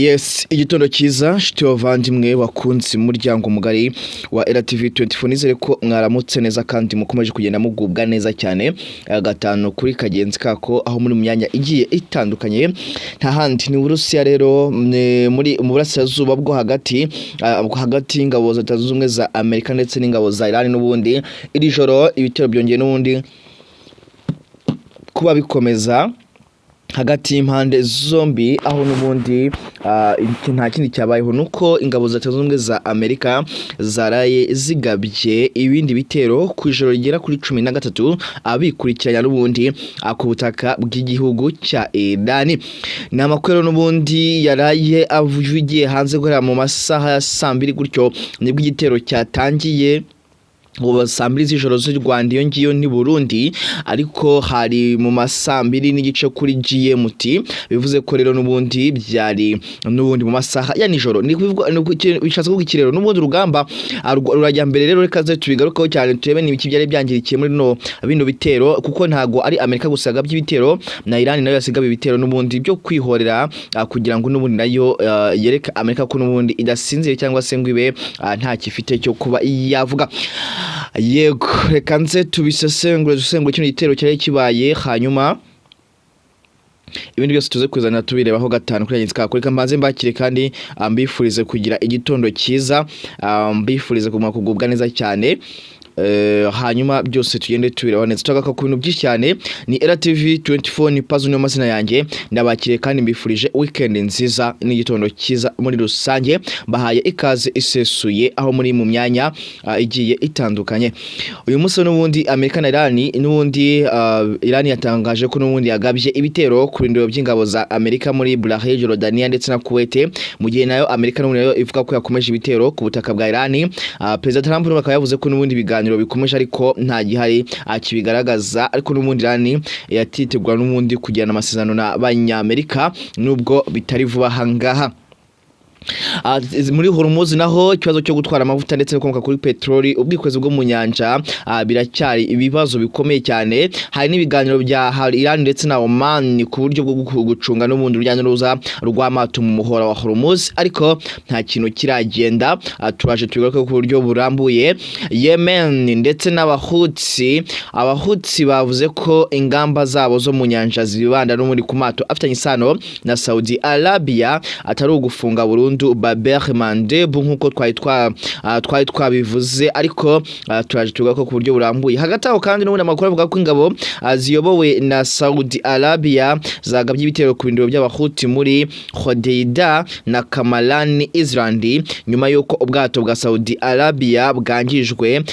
Yes, igitondo cyiza nshuti bavandimwe bakunzi muryango mugari wa RTV 24. Nizere ko mwaramutse neza kandi mukomeje kugenda mugubwa neza cyane gatanu kuri kagenzi kako aho muri mu myanya igiye itandukanye. Nta handi ni Uburusiya rero, muri mu burasirazuba bwo hagati, hagati y'ingabo za Leta Zunze Ubumwe za Amerika ndetse n'ingabo za Iran. N'ubundi iri joro ibitero byongeye n'ubundi kuba bikomeza hagati y'impande zombi, aho n'ubundi nta kindi cyabayeho nuko ingabo za Leta Zunze Ubumwe za Amerika zaraye zigabye ibindi bitero ku ijoro rigera kuri 13 abikurikiranya n'ubundi ku butaka bw'igihugu cya Iran. Ni amakuru rero n'ubundi yaraye avugiye hanze guhera mu masaha ya saa 2 gutyo, nibwo igitero cyatangiye ubu saa 2 z'ijoro z'u Rwanda, iyo ngiyo ni Burundi, ariko hari mu ma saa 2 n'igice kuri GMT. Bivuze ko rero n'ubundi byari n'ubundi mu masaha ya nijoro. Ni bishatse kuvuga iki rero? N'ubundi urugamba rurajya mbere. Rero reka ze tubigarukeho cyane, turebe n'ibiki byari byangirikiye muri no bino bitero, kuko ntago ari Amerika gusa yagabye ibitero, na Iran nayo yasigaye ibitero n'ubundi byo kwihorera, kugira ngo n'ubundi nayo yereke Amerika ko n'ubundi idasinziriye cyangwa se ngo ibe nta kifite cyo kuba yavuga. Yego, reka nze tubisesengure, dusengure kino gitero cyari kibaye, hanyuma ibindi byose tuze kuzana tubirebaho gatanu kuri kagenzi kako. Reka mbanze mbakire kandi mbifurize kugira igitondo cyiza, mbifurize kuguma kugubwa neza cyane. Hanyuma byose tugende tubireba neza, tutagaruka ku bintu byinshi cyane. Ni RTV 24, ni Pazo niyo mazina yanjye. Ndabakiriye kandi mbifurije weekend nziza n'igitondo cyiza muri rusange. Bahaye ikaze isesuye aho muri mu myanya igiye itandukanye. Uyu munsi n'ubundi Amerika na Iran, n'ubundi Iran yatangaje ko n'ubundi yagabye ibitero ku birindiro by'ingabo za Amerika muri Bahrain, Jordania ndetse na Kuwait, mu gihe nayo Amerika n'ubundi nayo ivuga ko yakomeje ibitero ku butaka bwa Iran. Perezida Trump n'ubu akaba yavuze ko n'ubundi ibiganiro bikomeje, ariko nta gihari kibigaragaza. Ariko n'ubundi Iran yatitegura n'ubundi kugirana amasezerano n'Abanyamerika, nubwo bitari vuba aha ngaha. Muri Hormuz naho ikibazo cyo gutwara amavuta ndetse n'ibikomoka kuri peteroli, ubwikorezi bwo mu nyanja, biracyari ibibazo bikomeye cyane. Hari n'ibiganiro bya Iran ndetse na Oman ku buryo bwo gucunga n'ubundi urujya n'uruza rw'amato mu muhora wa Hormuz, ariko nta kintu kiragenda. Turaje tubigaruke ku buryo burambuye. Yemen ndetse n'Abahutsi, Abahutsi bavuze ko ingamba zabo zo mu nyanja zibanda n'ubundi ku mato afitanye isano na Saudi Arabia, atari ugufunga burundu Bab el Mandeb nk'uko twari twabivuze, ariko turaje tugaruka ku buryo burambuye. Hagati aho kandi n'ubundi amakuru avuga ko ingabo ziyobowe na Saudi Arabia zagabye ibitero ku birindiro by'Abahuti muri Hodeida na Kamaran Island, nyuma y'uko ubwato bwa Saudi Arabia bwangijwe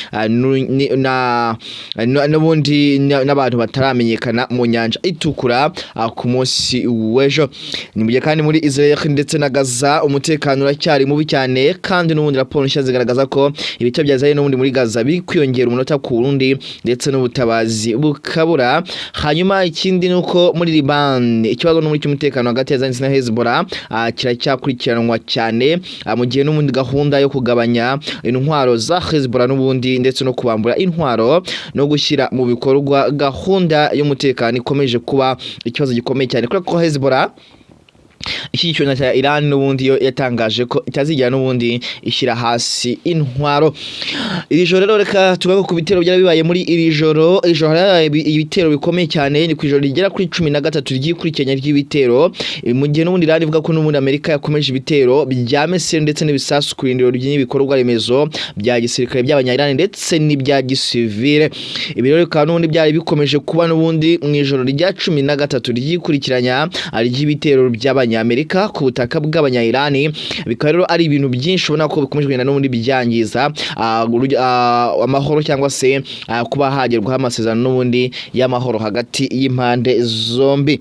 n'ubundi n'abantu bataramenyekana mu nyanja Itukura ku munsi w'ejo. Ni mu gihe kandi muri Israel ndetse na Gaza umutekano uracyari mubi cyane, kandi n'ubundi raporo nshya zigaragaza ko ibitero bya Israel n'ubundi muri Gaza biri kwiyongera umunota ku wundi, ndetse n'ubutabazi bukabura. Hanyuma ikindi ni uko muri Liban ikibazo n'ubundi cy'umutekano hagati ya Israel na Hezbollah kiracyakurikiranwa cyane, mu gihe n'ubundi gahunda yo kugabanya intwaro za Hezbollah n'ubundi ndetse no kubambura intwaro no gushyira mu bikorwa gahunda y'umutekano ikomeje kuba ikibazo gikomeye cyane, kubera ko Hezbollah ishyigikiwe na Iran n'ubundi yo yatangaje ko itazigera n'ubundi ishyira hasi intwaro. Iri joro rero reka tugaruke ku bitero byari bibaye muri iri joro. Iri joro habaye ibitero bikomeye cyane, ni ku ijoro rigera kuri 13 ry'ikurikiranya ry'ibitero, mu gihe n'ubundi Iran ivuga ko n'ubundi Amerika yakomeje ibitero bya missile ndetse n'ibisasu ku birindiro by'ibikorwa remezo bya gisirikare by'Abanya-Iran ndetse n'ibya gisivile. Ibi rero bikaba n'ubundi byari bikomeje kuba n'ubundi mu ijoro rya 13 ry'ikurikiranya ry'ibitero by'Abanyamerika ku butaka bw'Abanya-Iran. Bikaba rero ari ibintu byinshi ubona ko bikomeje kugenda n'ubundi byangiza amahoro cyangwa se kuba hagerwaho amasezerano n'ubundi y'amahoro hagati y'impande zombi.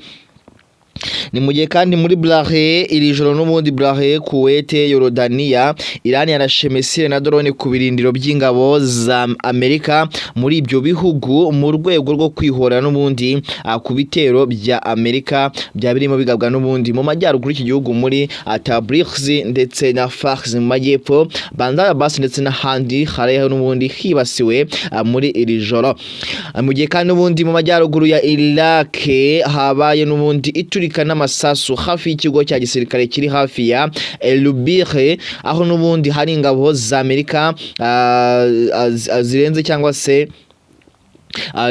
Ni mu gihe kandi muri Bahrain iri joro n'ubundi, Bahrain, Kuwait, Yorodaniya, Iran yarashe missile na drone ku birindiro by'ingabo za Amerika muri ibyo bihugu, mu rwego rwo kwihorera n'ubundi ku bitero bya Amerika bya birimo bigabwa n'ubundi mu majyaruguru y'iki gihugu, muri Tabriz ndetse na Fars mu majyepfo, Bandar Abbas ndetse n'ahandi hariho n'ubundi hibasiwe muri iri joro. Mu gihe kandi n'ubundi mu majyaruguru ya Iraq habaye n'ubundi iturika biturika n'amasasu hafi y'ikigo cya gisirikare kiri hafi ya Elubire, aho n'ubundi hari ingabo za Amerika zirenze cyangwa se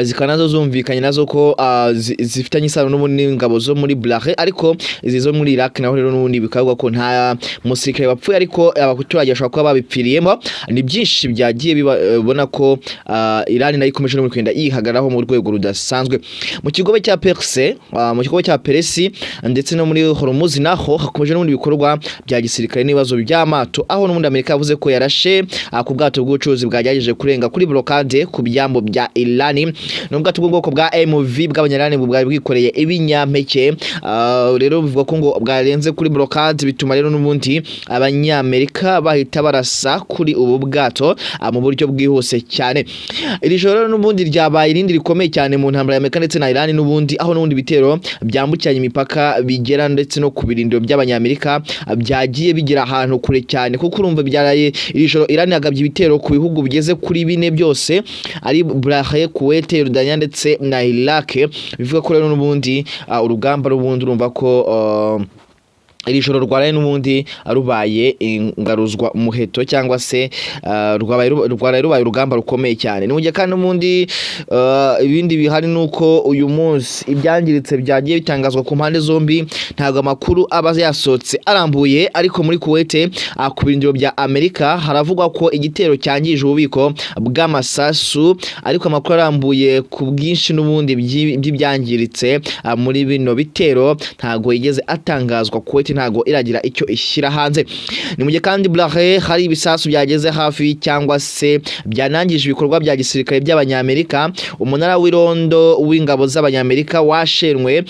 zikaba nazo zumvikanye nazo ko zifitanye isano n'ubundi n'ingabo zo muri Bahrain. Ariko izi zo muri Iraq naho rero n'ubundi bikavugwa ko nta musirikare wapfuye, ariko abaturage bashobora kuba babipfiriyemo. Ni byinshi byagiye bibona ko Iran nayo ikomeje no kugenda yihagararaho mu rwego rudasanzwe mu kigobe cya Perse, mu kigobe cya Peresi ndetse no muri Hormuz. Naho hakomeje n'ubundi bikorwa bya gisirikare n'ibibazo by'amato, aho n'ubundi Amerika yavuze ko yarashe ku bwato bw'ubucuruzi bwagerageje kurenga kuri blockade ku byambo bya Iran. Ni ubwato bw'ubwoko bwa MV bw'Abanyarani bwari bwikoreye ibinyampeke. Rero bivuga ko ngo bwarenze kuri blockade, bituma rero n'ubundi Abanyamerika bahita barasa kuri ubu bwato mu buryo bwihuse cyane. Iri joro rero n'ubundi ryabaye irindi rikomeye cyane mu ntambara ya Amerika ndetse na Iran n'ubundi, aho n'ubundi ibitero byambukiranya imipaka bigera ndetse no ku birindiro by'Abanyamerika, byagiye bigera ahantu kure cyane, kuko urumva byaraye iri joro Iran yagabye ibitero ku bihugu bigeze kuri bine byose, ari Bahrain, Kuwait, Jordania ndetse na Iraq. Bivuga ko rero n'ubundi urugamba n'ubundi urumva ko iri joro rwaraye n'ubundi rubaye ingaruzwa muheto cyangwa se rwaraye rubaye urugamba rukomeye cyane. Ni mu gihe kandi n'ubundi ibindi bihari ni uko uyu munsi ibyangiritse byagiye bitangazwa ku mpande zombi, ntabwo amakuru aba yasohotse arambuye. Ariko muri Kuwait, ku birindiro bya Amerika, haravugwa ko igitero cyangije ububiko bw'amasasu, ariko amakuru arambuye ku bwinshi n'ubundi by'ibyangiritse muri bino bitero ntabwo yigeze atangazwa. Kuwait ntabwo iragira icyo ishyira hanze. Ni mu gihe kandi Bahrain hari ibisasu byageze hafi cyangwa se byanangije ibikorwa bya gisirikare by'Abanyamerika. Umunara w'irondo w'ingabo z'Abanyamerika washenwe,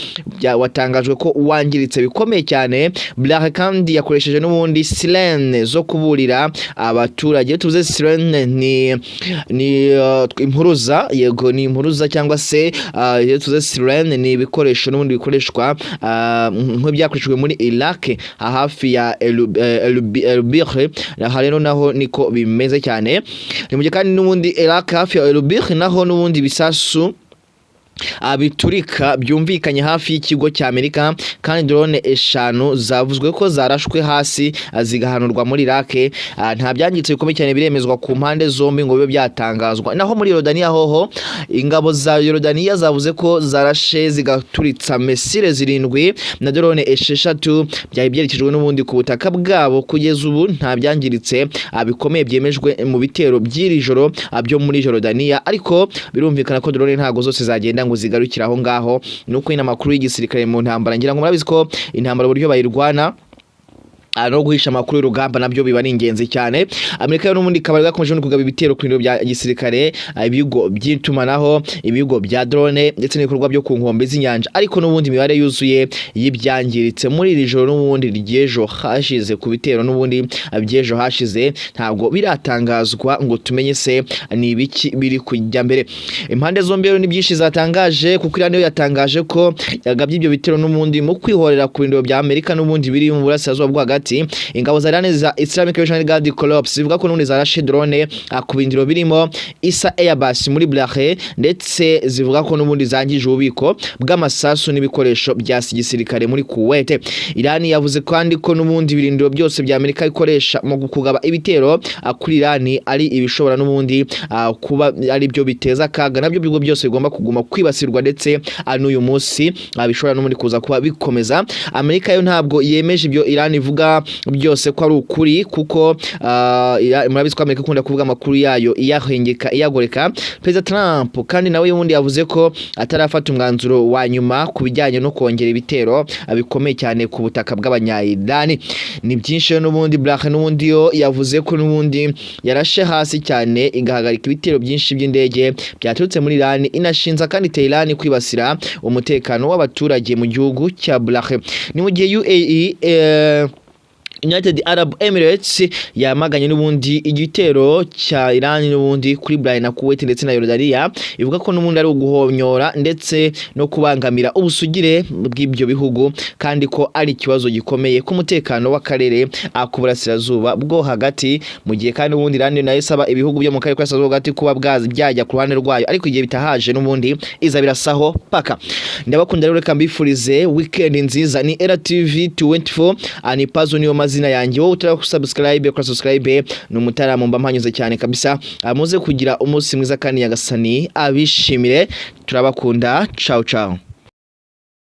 watangajwe ko wangiritse bikomeye cyane. Bahrain kandi yakoresheje n'ubundi sirene zo kuburira abaturage. Iyo tuvuze sirene ni impuruza, yego, ni impuruza cyangwa se iyo tuvuze sirene ni ibikoresho n'ubundi bikoreshwa nk'ibyakoreshejwe muri Iraq hafi ya Elubir. Aha rero naho niko bimeze cyane. Ni mu gihe kandi n'ubundi Iraq hafi ya Elubir naho n'ubundi bisasu biturika byumvikanye hafi y'ikigo cya Amerika, kandi drone eshanu zavuzwe ko zarashwe hasi zigahanurwa muri Iraq. Nta byangiritse bikomeye cyane biremezwa ku mpande zombi ngo bibe byatangazwa. Naho muri Yorodaniya hoho, ingabo za Yorodaniya zavuze ko zarashe zigaturitsa missile zirindwi na drone 6 byari byerekejwe n'ubundi ku butaka bwabo. Kugeza ubu nta byangiritse bikomeye byemejwe mu bitero by'iri joro byo muri Yorodaniya, ariko birumvikana ko drone ntago zose zagenda ngo zigarukire aho ngaho. Nuko nyine amakuru y'igisirikare mu ntambara, ngira ngo murabizi ko intambara uburyo bayirwana no guhisha amakuru y'urugamba nabyo biba ari ingenzi cyane. Amerika yo n'ubundi ikaba yakomeje no kugaba ibitero ku biro bya gisirikare, ibigo by'itumanaho, ibigo bya drone ndetse n'ibikorwa byo ku nkombe z'inyanja, ariko n'ubundi imibare yuzuye y'ibyangiritse muri iri joro n'ubundi ry'ejo hashize ku bitero n'ubundi by'ejo hashize ntabwo biratangazwa ngo tumenye se ni ibiki biri kujya mbere. Impande zombi rero ni byinshi zatangaje, kuko Iran yo yatangaje ko yagabye ibyo bitero n'ubundi mu kwihorera ku birindiro bya Amerika n'ubundi biri mu burasirazuba bwo hagati. Ingabo za Iran za Islamic Revolutionary Guard Corps zivuga ko n'ubundi zarashe drone ku birindiro birimo Isa Airbase muri Bahrain, ndetse zivuga ko n'ubundi zangije ububiko bw'amasasu n'ibikoresho bya gisirikare muri Kuwait. Iran yavuze kandi ko n'ubundi ibirindiro byose bya Amerika ikoresha mu kugaba ibitero kuri Iran ari ibishobora n'ubundi kuba ari byo biteza akaga, nabyo bigo byose bigomba kuguma kwibasirwa, ndetse n'uyu munsi bishobora n'ubundi kuza kuba bikomeza. Amerika yo ntabwo yemeje ibyo Iran ivuga byose ko ari ukuri, kuko murabizi ko Amerika ikunda kuvuga amakuru yayo iyahengeka, iyagoreka. Perezida Trump kandi nawe ubundi yavuze ko atarafata umwanzuro wa nyuma ku bijyanye no kongera ibitero bikomeye cyane ku butaka bw'Abanya-Iran. Ni byinshi rero n'ubundi. Bahrain n'ubundi yo yavuze ko n'ubundi yarashe hasi cyane igahagarika ibitero byinshi by'indege byaturutse muri Iran, inashinza kandi Tehran kwibasira umutekano w'abaturage mu gihugu cya Bahrain. Ni mu gihe UAE United Arab Emirates yamaganye n'ubundi igitero cya Iran n'ubundi kuri Bahrain na Kuwait ndetse na Jordania, ivuga ko n'ubundi ari uguhonyora ndetse no kubangamira ubusugire bw'ibyo bihugu, kandi ko ari ikibazo gikomeye ku mutekano w'akarere k'uburasirazuba bwo hagati. Mu gihe kandi ubundi Iran nayo isaba ibihugu byo mu karere k'uburasirazuba bwo hagati kuba byajya ku ruhande rwayo, ariko igihe bitahaje n'ubundi iza birasaho paka. Ndabakunda rero, reka mbifurize weekend nziza. Ni RTV 24, ni Pazo niyo mazina yanjye. Wowe utara subscribe, kora subscribe, ni umutaramu mba mpanyuze cyane kabisa. Muze kugira umunsi mwiza kandi Nyagasani abishimire. Turabakunda, ciao ciao.